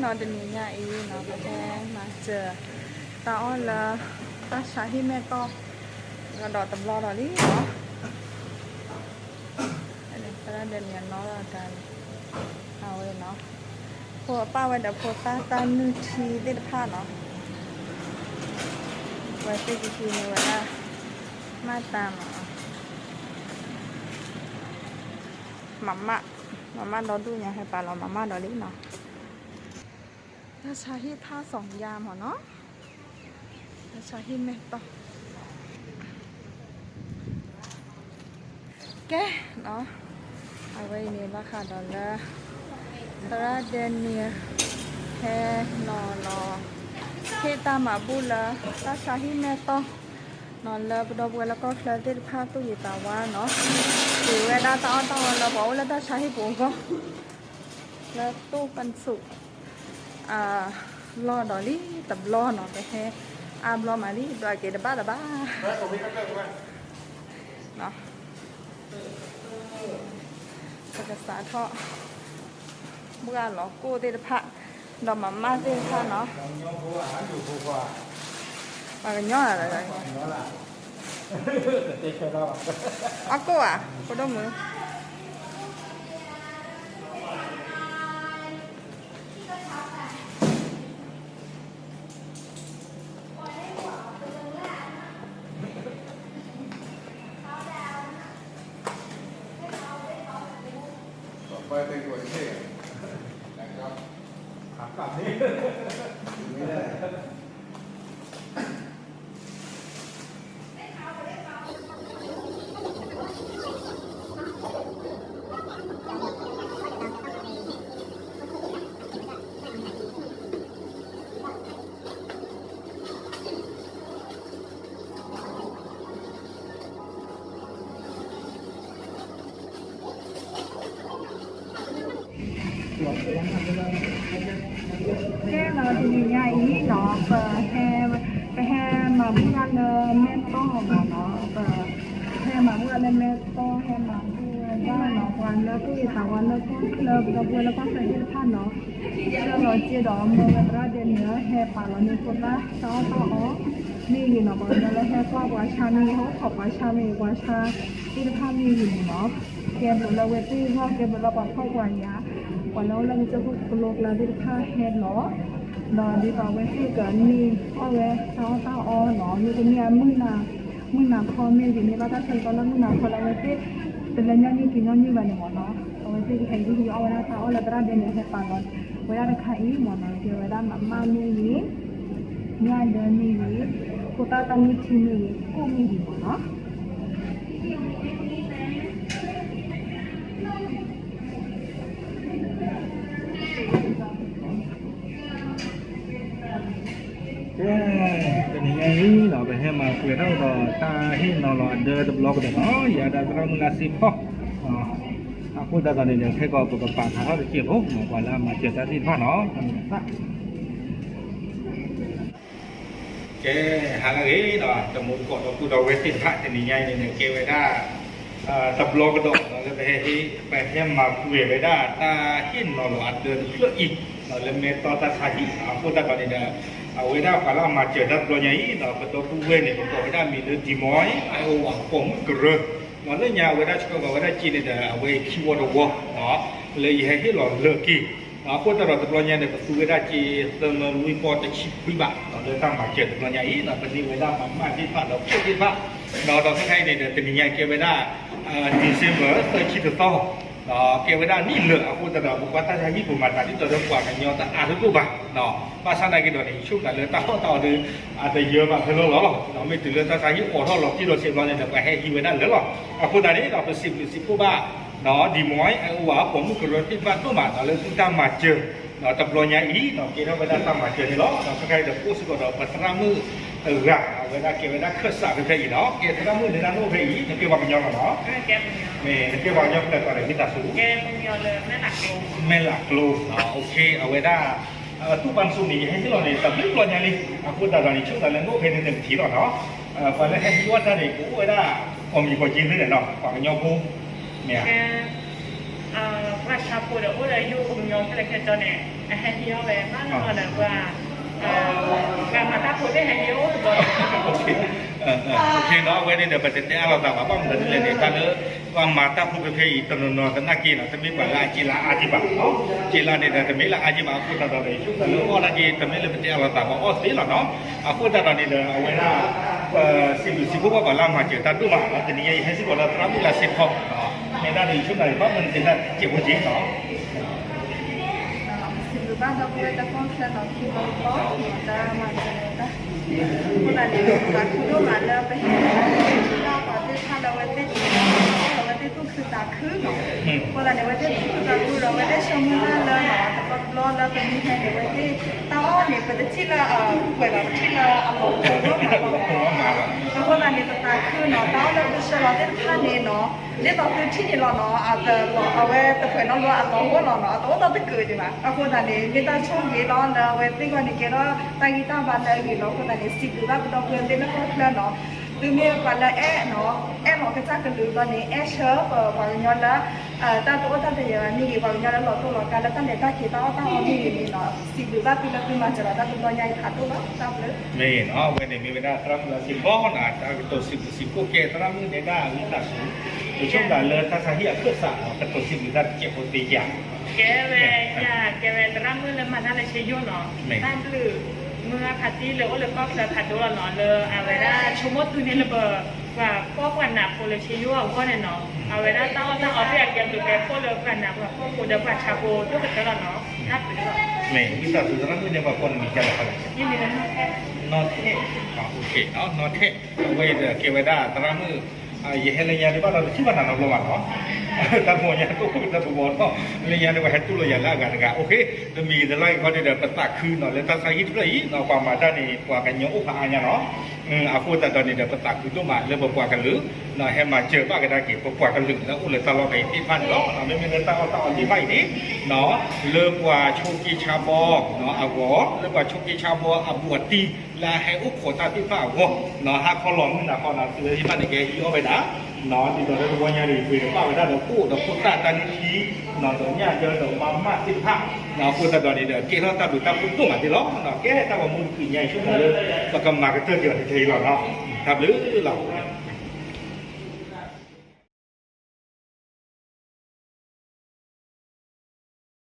နီၤ တနံၤညါအံၤနီၤ ပဟဲမၤစၢၤတၢ်အီၣ်လၢ တၢ်ဆါဟံၣ်မဲာ်တီၢ် ကဒီးတဘျီဒီးလံနီၤ. သရၣ်ဒဲနံၣ်အနီၢ်ဒီးတၢ်န့ၣ် အဝဲနီၤ ဖိအပၢ်ဝဲဒီးဖိသၣ်တၢ်နုၢ်ထံသ့ၣ်တဖၣ်နီၤ ဝဲသ့ၣ်ကဟံးန့ၢ်ဝဲဒၣ် မၤတၢ်မၤ မၤမၢ် မၤမၢ်ဒီဒူၣ်ညါ ဟဲပာ်လီၤမၤမၢ်ဒီးလံနီၤ. တၢ်ဆါဟံၣ်ထါစီၤယါမ့ၢ်နီၤ တၢ်ဆါဟံၣ်မဲာ်တီၢ် ကဲနီၤ အဝဲအံၤန့ၣ်ဘၣ်ဃးဒီးလၢ သရၣ်ဒဲနံၣ် ဟဲနီၤလီၤ ဟ့ၣ်တၢ်မၤဘူၣ်လၢ တၢ်ဆါဟံၣ်မဲာ်တီၢ်နီၤ လၢပဒီပုၢ်ဝဲၢ်လၢကီၢ်ချၢသ့ၣ်တဖၣ်သူၣ်ဂ့ၤသးဝါနီၤ ဟ့ၣ်ဝဲဒၣ်တၢ်အီၣ်တၢ်အီလၢပှၤအိၣ်လၢတၢ်ဆါဟံၣ်ပူၤအဂီၢ် လၢတိၢ်ပန်ဆူၣ် လီၢ်ဒီးလံတဘျီနီၤ ပဟဲအါဘျီမးလံ ဒွးက့ၤတဘၣ်တဘၣ် ပကစးထီၣ် ဘှၣ်လီၤကိၢ်သ့ၣ်တဖၣ် ဒီးမၤမၢ်သ့ၣ်တဖၣ်နီၤ ပှၤကညီဧါ အကိၢ်ဧါ ဖိဒိၣ်မုၣ် ကဲနီၤ တနံၤညါအံၤနီၤ ပဟဲ ပဟဲမၤဘူၣ်တၢ်လၢမဲာ်တီၢ်မ့ၢ်နီၤ ပဟဲမၤဘူၣ်တၢ်လၢမဲာ်တီၢ် ဟဲမၤဘူၣ်ဝဲဒၣ်နီၤ ပှၤလၢသူၣ်ဂ့ၤသးဝါလၢကီၢ်ချၢ ပဒီပုၢ်ဝဲၢ်လၢကီၢ်ချၢသ့ၣ်တဖၣ်နီၤ ဆှၢလီၤစ့ဒီး မ့ၢ်ဝဲသရၣ်ဒဲနံၣ် ဟဲပာ်လီၤန့ၢ်ဖိသၣ်တၢ်အီၣ်တၢ်အီ မ့ၢ်ဂ့ၤနီၤ ပှၤကညီလၢဟဲကွၢ်ပှၤဆါမ့ၢ်ဂ့ၤ ဟဲအိၣ်ခိးပှၤဆါမ့ၢ်ဂ့ၤ ပှၤဆါသ့ၣ်တဖၣ်မ့ၢ်ဂ့ၤန့ၣ်နီၤ ကဲဘျုးလၢအဝဲသ့ၣ်အဂီၢ် ကဲဘျုးလၢပှၤဖှီၣ်ပှၤယာ် ပှၤလၢအိၣ်လၢကစၢၢ်ခိၣ်ကလိကျါသ့ၣ်တဖၣ်ဟဲလီၤ ဒီးဒ်သိးအဝဲသ့ၣ်ကန့ၢ်အီၣ်ဝဲတၢ်အီၣ်တၢ်အီနီၤ မ့တမ့ၢ်မုၢ်နၤ မုၢ်နၤခီမ့ၢ်ဂ့ၤ မ့ၢ်ဘၣ်တၢ်ဆၢကတီၢ်လၢမုၢ်နၤခီလၢအဝဲသ့ၣ် တလၢညီနုၢ်က့ၤညီနုၢ်ဘၣ်န့ၣ်မ့ၢ်နီၤ အဝဲသ့ၣ်ကဟဲဟံးအီၣ်ဝဲဒၣ်တၢ်အီၣ်လၢသရၣ်ဒဲနံၣ် ဟဲပာ်လီၤဝဲဒၣ်တခါအံၤမ့ၢ်နီၤ ကဲဝဲဒၣ်မၤမၢ်မ့ၢ်ဂ့ၤ ညၣ်ဒၢမ့ၢ်ဂ့ၤ ဖိသၣ်တၢ်နုၢ်ထံမ့ၢ်ဂ့ၤ ကိၣ်မ့ၢ်ဂ့ၤမ့ၢ်နီၤ ကဲ တနံၤညါအံၤနီၤ ပဟဲမၤပှဲၤထီၣ်ဒီးတၢ်ဟ့ၣ်နီၤလီၤအဒၢတဘျီကဒီးနီၤ ယၤဒၣ်သရၣ်မုၣ်လၢစ့ဖီၣ် အဃိသတးဒီးန့ၣ်ဒီး ခဲကီးပကပာ်ဖျါထီၣ်တစဲးဖိ ပှၤလၢအမၤစၢၤတၢ်သ့ၣ်တဖၣ်နီၤ ကဲ ဟါလၢအဂ့ၤနီၤ တမူတကိးဒီပုၢ်ဒီဝဲၢ်သ့ၣ်တဖၣ် တနံၤညါအံၤန့ၣ် ကဲဝဲဒၣ် တဘျီကဒီး လၢပဟဲ ပဟဲမၤပှဲၤဝဲဒၣ် တၢ်ဟ့ၣ်နီၤလီၤအဒၢတဖျၢၣ်အံၤ လၢမဲာ်တီၢ်တၢ်ဆါဟံၣ် အဃိသတးဒီးန့ၣ်ဒီး အဝဲဒၣ်ပှၤလၢအမၤစၢၤတၢ်တဘျီညါအံၤနီၤ ပဒီပုၢ်ဝဲၢ်န့ၣ် ပကိးဝဲဒၣ်မံၤလၢ ဒံမီ အိၣ်ဝဲပိာ်မုၣ်ကရၢ လၢညါအဝဲဒၣ်ဆှၢကီးဝဲဒၣ်စ့န့ၣ်ဒီး အဝဲခံဝီတဝီ လၢယဟဲဟ့ၣ်လီၤလၢာ်က့ၤ အဃိသတးဒီးတဘျီညါန့ၣ် ပသူဝဲဒၣ်စ့ သၢမၢလွံၢ်ပီၢ်တဆံခွံဘး လၢတၢ်မၤစၢၤတဘျီညါအံၤ ပန့ၢ်ဝဲဒၣ်မၤမၢ်သ့ၣ်တဖၣ်ဒီးခိၣ်သ့ၣ်တဖၣ် ဒီးခဲခါအံၤန့ၣ်ဒီး တနံၤညါကဲဝဲဒၣ် December သၢဆံတသီ ကဲဝဲဒၣ်နံၣ်လၢာ်အဃိသတးဒီး ပကွၢ်တၢ်ဆါဟံၣ်ပမၤသးဒ်သိးဒီးပှၤကညီတအါတဒိၣ်ဘၣ် ဘၣ်ဆၣ်သနာ်က့ဒီးန့ၣ် ယဆိကမိၣ်လၢတၢ်ဟီၣ်တၢ်အီဒီး အတယၢဘၣ်ဖဲလီၤလီၤလီၤ မ့ၢ်တုၤလၢတၢ်ဆါဟံၣ်အိးထီၣ်လီၤတံၢ်လီၤဆဲးဘျီန့ၣ်ဒီး ပှၤဟဲဟံးဝဲဒၣ်လၢာ်လီၤ အဃိသတးန့ၣ်ဒီး ပစံးဘျုးစံးဖှိၣ်ဘၣ် ဒံမီ အိၣ်ဝဲပိာ်မုၣ်ကရၢသ့ၣ်တဖၣ်ဒိၣ်မး လၢသုတၢ်မၤစၢၤ ဒီးတဘျီညါအံၤ ကဲထီၣ်ဝဲဒၣ်တၢ်မၤစၢၤန့ၣ်လီၤ. ဒီးခဲခါအံၤဒီး ပအိၣ်စ့ၢ်ကီးဒီးပသရၣ်မုၣ်တဂၤ အဝဲဒၣ်ကဲဝဲဒၣ်ခၢၣ်စးဖဲဖဲအံၤနီၤ. ကဲသရၣ်မုၣ် နဒၣ်နအိၣ်ဖဲအံၤ နကဲပှၤကညီလီၤနီၤ. မ့ၢ်နကဲပှၤကညီဖဲလဲၣ် ကိးဂၤဒဲး ဝံသးစူၤ မဲၢ်လးကျိ အဝဲဒၣ် တူၢ်ပၢ်နစိၤန့ၣ် ယဟဲဟ့ၣ်လီၤန့ၣ် တဘျုးဘျီညါလံ. အဃိသတးဒီးန့ၣ် ဆိကမိၣ်လၢနအိၣ်ဖဲန့ၣ် နကထံၣ်လီၤနီၤ. ပှၤလၢဟဲဟံးအီၣ်တၢ်န့ၣ် ကအိၣ်ဝဲဒၣ် ကိးမံၤကိးက့သ့ၣ်န့ၣ်နီၤ ပှၤကညီဖိ မ့ၢ်ဧါ. ပှၤဆါဖိဒီးအိၣ်လၢယိၣ်ပှၤကညီဖဲလဲၣ်ခဲကၠီန့ၣ် ဟဲဟံးအီၣ်ဝဲဘၣ်လီၤဒီး ပှၤမၤတၢ်ဖိသ့ၣ်ဟဲဟံးအီၣ်တဘျီ အဝဲန့ၣ်ဒီး ပတတဲအါလိာ်သးဘၣ် ဘၣ်မနုၤဒ်လဲၣ်န့ၣ် တၢ်လၢ ပှၤမၤတၢ်ဖိဖဲဖဲအံၤ တနီၤနီၤသနာ်က့ဒီး တမ့ၢ်ပှၤလၢအစ့လးအါက့ဘၣ်နီၤ, စ့လးန့ၣ်ဒီး တမ့ၢ်လၢအါက့ဘၣ် အဃိသတးဒီး ယဆိကမိၣ်လၢအီၣ်နာ်က့ တမ့ၢ်လၢပတဲအါလိာ်သးဘၣ် အီၣ်သ့လီၤနီၤ, အဃိသတးဒီးန့ၣ်ဒီး အဝဲဒၣ် ပစံးဘျုးစံးဖှိၣ်ဘၣ်ပှၤလၢအမၤစၢၤတၢ်ဒိၣ်မးနီၤ, တနံၤညါအံၤ ယဟဲစ့ၢ်ကီးလၢသရၣ်မုၣ်လၢစ့ဖီ မ့ၢ်ဒၣ်န့ၣ် ယဆိကမိၣ်လၢ ဘၣ်မနုၤသ့ၣ်တၢ်စဲးဖိက့ၤနီၤ စံးဘျုးဘၣ်ဒီပုၢ်ဝဲၢ်တၢ်ကီၢ်ချၢနီၤ ခံဘီတဘီ တၢ်မၤစၢၤတၢ်, အဃိသတးန့ၣ် ပသးခုဒိၣ်မးလၢပဟဲ ထံၣ်ဘၣ်ပှၤသ့ၣ်တဖၣ်လၢအဝဲသ့ၣ် အဝဲသ့ၣ်သူၣ်ခုသးခုနီၤ, အဃိသတးန့ၣ် အဝဲသ့ၣ်သူၣ်ခုသးခုဒီး အဝဲသ့ၣ်ဆၢမုၢ်လၢ်လၢနီၤ တဘျီတဘျီလၢပမ့ၢ်ဟဲန့ၣ် အဝဲသ့ၣ်တၢ်အီၣ်န့ၣ် ပတထံၣ်လၢ ပှဲၤဘၣ် ပထံၣ်လၢအလီၤဖိမးလီၤ, အဃိသတးန့ၣ် ပသးခုနီၤ တၢ်အီၣ်လၢသုဆှၢလီၤသ့ၣ်တဖၣ်န့ၣ်နီၤ ဒ်သိးသုထံၣ်န့ၣ်လီၤနီၤ, အဝဲတပှဲၤနီတဘျီအလီၤဂီၢ်လီၤနီၤ, အတအိၣ်ဒီးတကုာ်ဒံးဘၣ်, အဃိသတးန့ၣ် မ့ၢ်တၢ်ဆိၣ်ဂ့ၤလီၤလၢအဝဲသ့ၣ်ဂီၢ်န့ၣ် ကဲထီၣ်တၢ်ဂံၢ်တၢ်ဘါလၢအဂ့ၤလီၤ, အဃိသတးန့ၣ် စံးဘျုးဘၣ်ပဒီပုၢ်ဝဲၢ်သ့ၣ်လၢကီၢ်ချၢနီၤ, သုမ့ၢ်ပှၤလၢအဲၣ်နီၤ, အဲၣ်လီၤကစၢ်ကလုာ်ဘျီန့ၣ် အဲၣ်ဆၢပပှၤကညီလၢ တၢ်တအိၣ်တၢ်တယၢၤဘၣ်မ့ၢ်ဂ့ၤ, ပှၤကညီလၢလီၤတိၢ်လီၤကါလၢတၢ်လဲၤတၢ်က့ၤတၢ်အီၣ်တၢ်အီမ့ၢ်ဂ့ၤန့ၣ်နီၤ, စံးဘျုးဘၣ်သုလၢသုမၤစၢၤလီၤတၢ်တဘျီညါအံၤဖးဒိၣ်လီၤ, တၢ်ဘျုး. မ့ၢ်နီၤ, အဝဲန့ၣ်မ့ၢ်ဝဲဒၣ်သရၣ်မုၣ်လၢစ့ဖီနီၤ, တၢ်ကတိၤစံးဘျုးစံးဖှိၣ်ကဲသရၣ်မုၣ်န့ၣ်ဒၣ်ဝံသးစူၤ, ပဆိကမိၣ်လၢတၢ်ဆါဟံၣ်အခၢၣ်စးနီၤ, ကတိၤစံးဘျုးတၢ်တစဲးဖိသ့ဧါ, ကဲဝဲယၤ, ကဲဝဲသရၣ်မုၣ်လၢမၤတၢ်လၢဆ့ယိၣ်နီၤ, တၢ်ဘျုး မုၢ်ဂၢ်ဖးတံၢ်လၢအိၣ်လၢကီၢ်ချၢဖးဒိၣ်လီၤနီၤ, လၢအဝဲဒၣ်ဆိကမိၣ်သုန့ၣ်လၢပ ပှၤဖှီၣ်ပှၤနးဖိလၢဆ့ယိၣ်အဂီၢ်န့ၣ်နီၤ, အဝဲဒၣ်တၢ်အီၣ်တၢ်အီသ့ၣ်အကဲဘျုးကဲဖှိၣ်လၢပှၤနးပှၤဖှီၣ်ဖိဒီးပှၤဆါဖိဒိၣ်ကတၢၢ်လီၤနီၤ, တၢ်ဘျုးလီၤ. မ့ၢ်ဝံသးစူၤသရၣ်မုၣ်န့ၣ် ပှၤကိးနမံၤဒ်လဲၣ်, နီၢ်ထဲ, နီၢ်ထဲ, အဝဲအံၤဒီးကဲဝဲဒၣ်သရၣ်မုၣ် ယဟဲလၢညါဒံးဘၣ်ဒီး တထံၣ်ဘၣ်နၤနီတဘျီဘၣ်နီၤ, တၢ်တဂီၤညါတအိၣ်တၢ်တဂီၤနီၤ, လၢညါဒံးပှၤဟဲတူၢ်လိာ်ယၤလၢအဂၤတဂၤ, တမံၤတလါအံၤခီန့ၣ်ဒီး ပသးခုနီၤ လၢတၢ်ဆါဟံၣ်တဖျၢၣ်အံၤနီၤ, ပှၤမၤတၢ်န့ၣ် ပှၤကညီအိၣ်ဖးအါညါနီၤ, အဃိသတးဒီးန့ၣ်ဒီး ပသးခုဒိၣ်မးလၢပပှၤကလုာ် ဟဲမၤစၢၤဘၣ်ကဒါက့ၤ ပပှၤကလုာ်လၢအိၣ်လၢတၢ်လီၢ်ဖဲအံၤသ့ၣ်တဖၣ်န့ၣ်လီၤ. မ့မ့ၢ်လၢတၢ်အီၣ်တၢ်အီသ့ၣ်တဖၣ်အံၤန့ၣ် လၢပှၤဆိးက့ဆါဘီအဂီၢ်, လၢပှၤဆိးက့ဆါဘီအဘူးအတံၢ် လၢအဟဲအိၣ်ခိးတၢ်သ့ၣ်တဖၣ်အဂီၢ်, ဟါခီလီၤမုၢ်နၤခီနီၤ သုဝဲသ့ၣ်တဖၣ်န့ၣ် ကဟဲဟံးအီၣ်ဝဲဒၣ် ဒ်သိးလၢတဝီညါန့ၣ် ပှ့ၤဘၣ်ဝဲဒၣ်ဒီးကိၣ်ဒီးခိၣ်သၣ်တၢ်နုၢ်ထံ ဒီးညၣ်ဒၢဒီးမါမၢ်သ့ၣ်တဖၣ်, အဃိသတးဒီးန့ၣ်ဒီး ကဲထီၣ်တၢ်ဘျုးတၢ်ဖှိၣ်ဒိၣ်မးသ့လီၤ. ကဲတၢ်ဂီၤမူတက့ၢ်ညါအံၤ ဆိကမိၣ်လၢ ပကမၤကတၢၢ်က့ၤအီၤထဲအံၤလီၤနီၤ, တၢ်ဘျုးလီၤ.